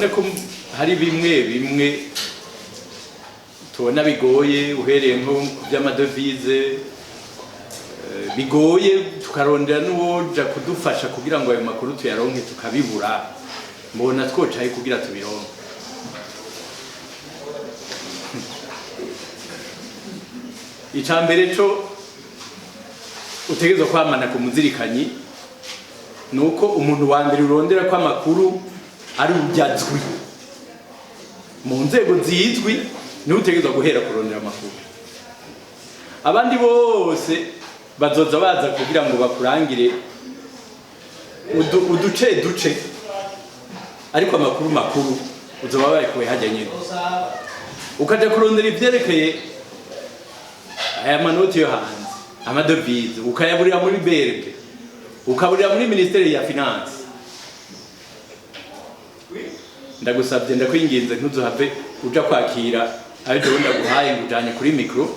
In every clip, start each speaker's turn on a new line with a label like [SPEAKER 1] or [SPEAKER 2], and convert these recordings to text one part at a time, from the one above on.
[SPEAKER 1] None ko hari bimwe bimwe tubona bigoye, uhereye nko ku by'amadevize, bigoye, tukarondera n'uwoja kudufasha kugira ngo ayo makuru tuyaronke, tukabibura, mbona twocaye kugira tubironke? Ica mbere co utegerezwa kwamana ku muzirikanyi ni uko umuntu wa mbere urondera ko amakuru ari ujyazwi mu nzego zizwi, niwe utegerezwa guhera kurondera amakuru. Abandi bose bazoza baza kugira ngo bakurangire uduce duce, ariko amakuru makuru uzoba bayikuye hajya nyine. Ukaja kurondera ivyerekeye aya manoti yo hanze, amadevize, ukayaburira muri BRB, ukaburira muri ministeri ya finance, ndagusabye, ndakwinginze, ntuzuhave uja kwakira ayo jewe ndaguhaye ngo ujanye kuri micro,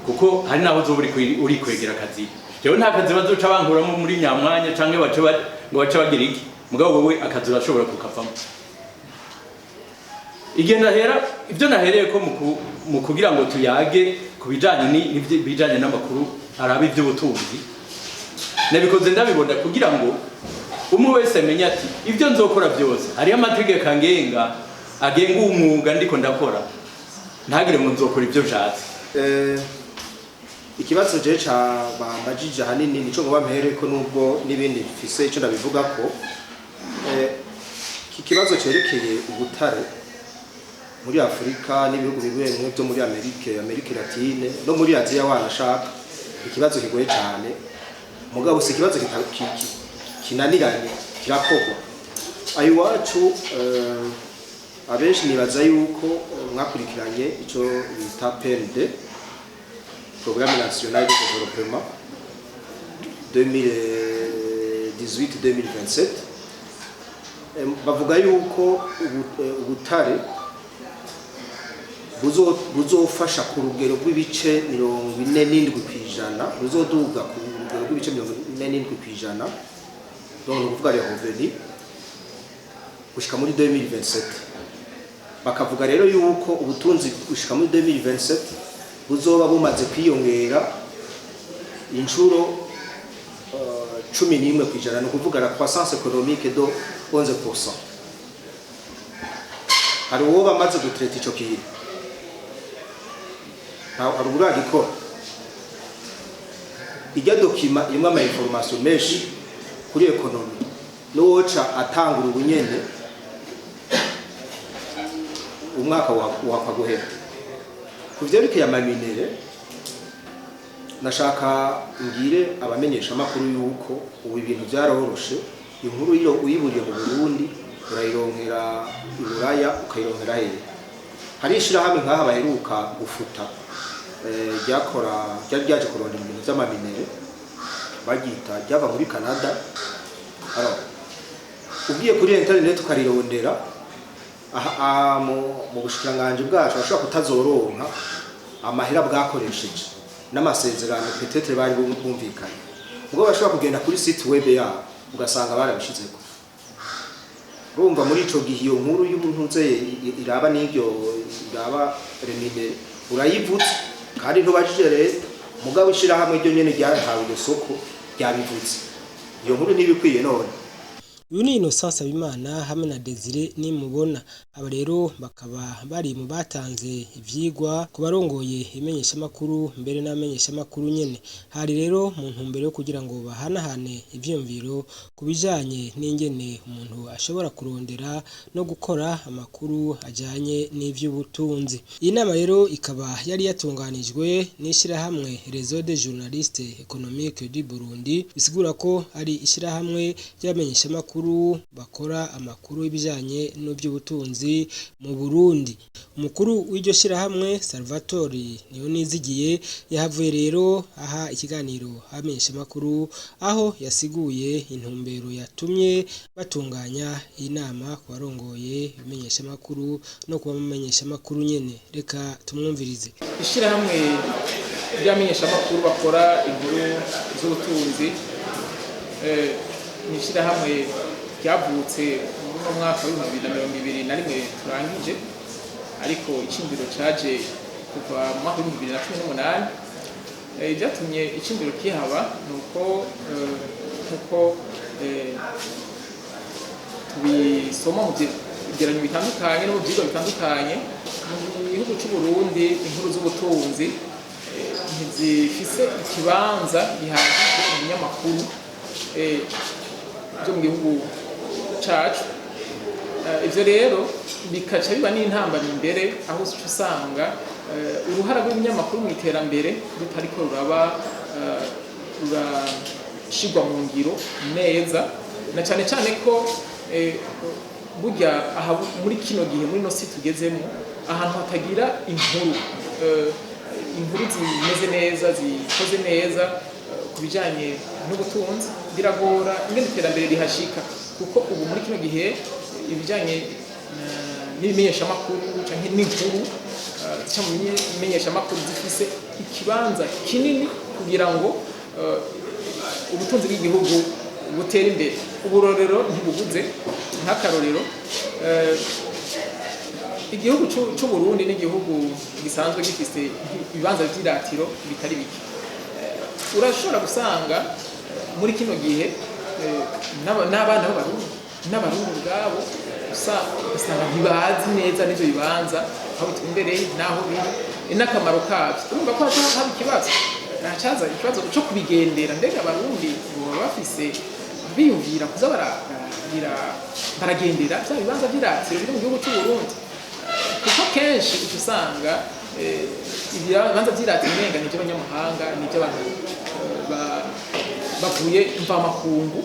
[SPEAKER 1] kuko hari naho uzoba uri kwegera akazi. Jewe nta kazi bazoca bankuramo muri nyamwanya canke bace ngo bace bagira iki, mugabo wewe akazi urashobora kukavamo. Igihe nahera ibyo nahereye ko mu kugira ngo tuyage ku bijanye bijanye n'amakuru araba iby'ubutunzi, nabikoze ndabibona kugira ngo umwe wese amenye ati ibyo nzokora byose hariho amategeko agenga umwuga ndiko ndakora, ntagire ngo nzokora ibyo nshatse.
[SPEAKER 2] Ikibazo je ca bambajije ahanini nico ngo bampereko, nubwo n'ibindi bifise ico ndabivuga ko iki kibazo cerekeye ubutare muri Afurika n'ibihugu bimwe bimwe byo muri Amerika Latine no muri Aziya wanashaka, ikibazo kigoye cyane, mugabo si ikibazo kinaniranye, kirakorwa. Ayo iwacu, abenshi nibaza yuko mwakurikiranye ico bita PND, Programme National de Développement 2018-2027. Bavuga yuko ubutare buzofasha ku rugero rw'ibice 47%, buzoduga ku rugero rw'ibice 47%, donc ni ukuvuga les revenus gushika muri 2027. Bakavuga rero yuko ubutunzi gushika muri 2027 buzoba bumaze kwiyongera inshuro 11%, ni ukuvuga la croissance économique de 11%. Hari uwo bamaze gutreta ico kintu? Hari uragikora? Ijya document irimwo ama information menshi kuri économie, n'uwoca atangura ubunyene umwaka wakwa guhera. Ku vyerekeye ama minerais, nashaka ngire abamenyesha amakuru yuko ubu ibintu byaroroshe. Inkuru iyo uyiburiye mu Burundi urayironkera i Buraya, ukayironkera hehe. Hari ishirahamwe nk'aha baheruka gufuta, ryakora, ryari ryaje kurondera ibintu vy'ama minerais, baryita ryava muri Canada. Alors, ugiye kuri internet ukarirondera aha, mu bushikiranganji bwacu bashobora kutazoronka amahera bwakoresheje n'amasezerano peut-être bari bumvikanye, ubwo bashobora kugenda kuri site web yabo ugasanga barabishizeko. Urumva muri ico gihe iyo nkuru y'umuntu nze iraba n'iryo iraba remine urayivutse kandi ntubajije leta, mugabo ishirahamwe ryo nyene ryahawe iryo soko ryabivutse, iyo nkuru ntibikwiye none.
[SPEAKER 3] Uyu ni Innocent Nsabimana hamwe na Desire Nimubona. Aba rero bakaba bari mu batanze ivyigwa ku barongoye imenyeshamakuru, mbere n'abamenyeshamakuru nyene. Hari rero mu ntumbero yo kugira ngo bahanahane ivyiyumviro ku bijanye n'ingene umuntu ashobora kurondera no gukora amakuru ajanye n'ivy'ubutunzi. Iyi nama rero ikaba yari yatunganijwe n'ishirahamwe Réseau des Journalistes Économiques du Burundi, bisigura ko ari ishirahamwe ry'abamenyeshamakuru bakora amakuru y'ibijanye n'ivy'ubutunzi mu Burundi. Umukuru w'iryo shirahamwe, Salvatore Niyonizigiye, yahavuye rero aha ikiganiro abamenyeshamakuru, aho yasiguye intumbero yatumye batunganya iyi nama ku barongoye ibimenyeshamakuru no ku bamenyeshamakuru nyene. Reka tumwumvirize.
[SPEAKER 4] Ishyirahamwe ry'abamenyeshamakuru bakora inkuru z'ubutunzi ni ishyirahamwe ryavutse mu uno mwaka w'2021 turangije, ariko iciyumviro caje kuva mu mwaka w'2018. Ibyatumye iciyumviro kihaba ni uko nkuko tubisoma mu vyegeranyo bitandukanye no mu vyigwa bitandukanye, mu gihugu c'u Burundi inkuru z'ubutunzi ntizifise ikibanza gihagije mu binyamakuru byo mu gihugu cacu. Ivyo rero bikaca biba n'intambamyi imbere, aho uca usanga uruhara rw'ibinyamakuru mu iterambere rutariko ruraba rurashirwa mu ngiro neza, na cane cane ko burya aha muri kino gihe, muri no si tugezemo, ahantu hatagira inkuru inkuru zimeze neza, zikoze neza ku bijanye n'ubutunzi, biragora ingene iterambere rihashika, kuko ubu muri kino gihe ibijanye n'ibimenyeshamakuru canke n'inkuru zica mu bimenyeshamakuru zifise ikibanza kinini kugira ngo ubutunzi bw'igihugu butere imbere. Uburorero ntibubuze. Nk'akarorero, igihugu c'u Burundi n'igihugu gisanzwe gifise ibibanza vy'iratiro bitari bike. Urashobora gusanga muri kino gihe n'abana b'Abarundi n'Abarundi ubwabo ugasanga ntibazi neza n'ivyo bibanza aho bitumbereye n'aho biri n'akamaro kavyo. Urumva ko haca haba ikibazo, hacaza ikibazo co kubigendera. Mbega Abarundi boba bafise biyumvira kuza baragendera vya bibanza vy'iratiro biri mu gihugu c'u Burundi? Kuko kenshi uca usanga ibibanza vy'iratiro umenga ni ivy'abanyamahanga, ni ivy'abantu bavuye mvamakungu,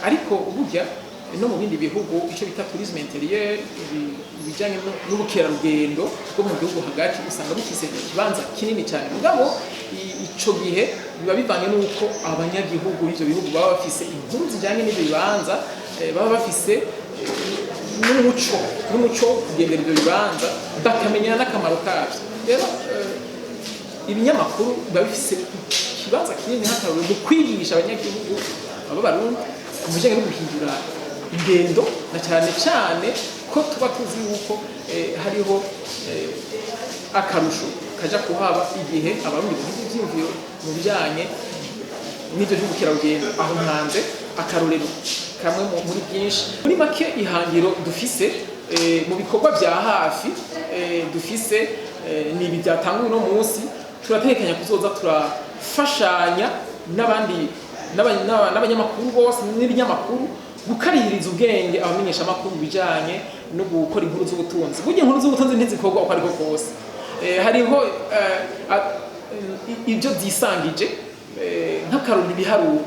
[SPEAKER 4] ariko burya no mu bindi bihugu ico bita tourisme intérieur, ibijanye n'ubukerarugendo bwo mu gihugu hagati, usanga bifise ikibanza kinini cyane. Mugabo ico gihe biba bivanye n'uko abanyagihugu b'ivyo bihugu baba bafise inkuru zijanye n'ivyo bibanza, baba bafise n'umuco wo kugendera ivyo bibanza, bakamenya n'akamaro kavyo. Rero ibinyamakuru biba bifise ikibanza kinini, nk'akarorero, mu kwigisha abanyagihugu b'Abarundi ku bijanye no guhindura ingendo, na cyane cyane ko tuba tuzi yuko hariho akarusho kaja kuhaba igihe Abarundi bagize ivyiyumviro mu bijanye n'ivyo vy'ubukerarugendo. Aho ntanze akarorero kamwe muri byinshi. Muri make, ihangiro dufise mu bikorwa vya hafi dufise ni ibi byatanguwe uno munsi. Turategekanya kuzoza turafashanya n'abandi n'abanyamakuru bose n'ibinyamakuru gukarihiriza ubwenge abamenyeshamakuru mu bijanye no gukora inkuru z'ubutunzi. Burya inkuru z'ubutunzi ntizikorwa uko ariko kose. Hariho ibyo byisangije, nk'akarorero ibiharuro.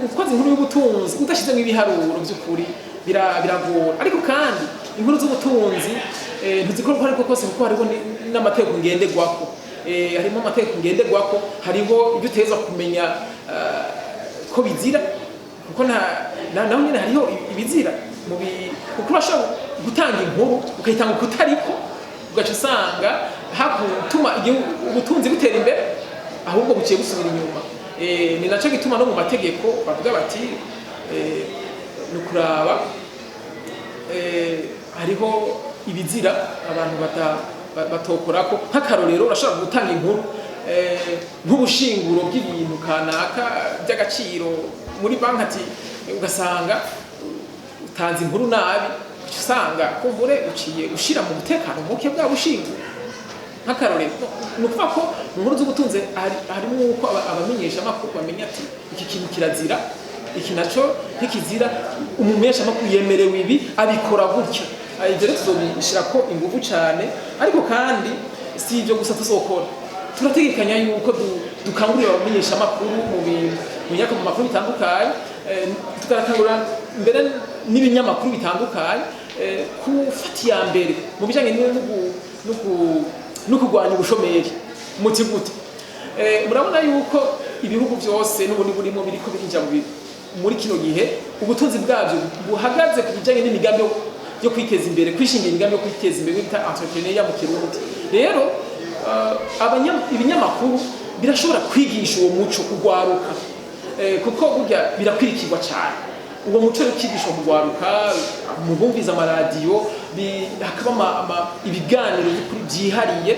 [SPEAKER 4] Ukoze inkuru y'ubutunzi udashyizemo ibiharuro by'ukuri biragora. Ariko kandi inkuru z'ubutunzi ntizikorwa uko ariko kose, kuko hariho n'amategeko ngenderwako. Harimo amategeko ngenderwako, hariho ibyo utegerezwa kumenya ko bizira, kuko naho nyine hariho ibizira kuko urashobora gutanga inkuru ukayitanga uko utariko, ugaca usanga hakutuma ubutunzi butera imbere, ahubwo buciye busubira inyuma. Ni naco gituma no mu mategeko bavuga bati ni ukuraba hariho ibizira abantu batokorako. Nk'akarorero, urashobora gutanga inkuru nk'ubushinguro bw'ibintu kanaka by'agaciro muri banki, ati ugasanga utanze inkuru nabi, uca usanga kumbure uciye ushira mu mutekano muke bwa bushinguro, nk'akarorero. Ni ukuvuga ko mu nkuru z'ubutunzi harimo uko abamenyeshamakuru bamenya ati iki kintu kirazira, iki naco ntikizira, umumenyeshamakuru yemerewe ibi, abikora gutya. Ibyo rero tuzobishirako ingufu cane. Ariko kandi si ibyo gusa tuzokora. Turategekanya yuko dukangurira abamenyeshamakuru mu bintu mu makuru bitandukanye, tukarakangurira mbere n'ibinyamakuru bitandukanye gufata iya mbere mu bijanye no kurwanya ubushomeri. Muti gute? Murabona yuko ibihugu byose n'ubundi burimo biriko birinjira muri kino gihe ubutunzi bwabyo buhagaze ku bijanye n'imigambi yo kwiteza imbere, kwishingira imigambi yo kwiteza imbere, bita entrepreneuriat mu Kirundi. Rero ibinyamakuru birashobora kwigisha uwo muco kugwaruka, kuko burya birakwirikirwa cyane. Uwo muco rero ukigishwa mu rwaruka, mu bumviza amaradiyo, hakaba ibiganiro by'ukuri byihariye.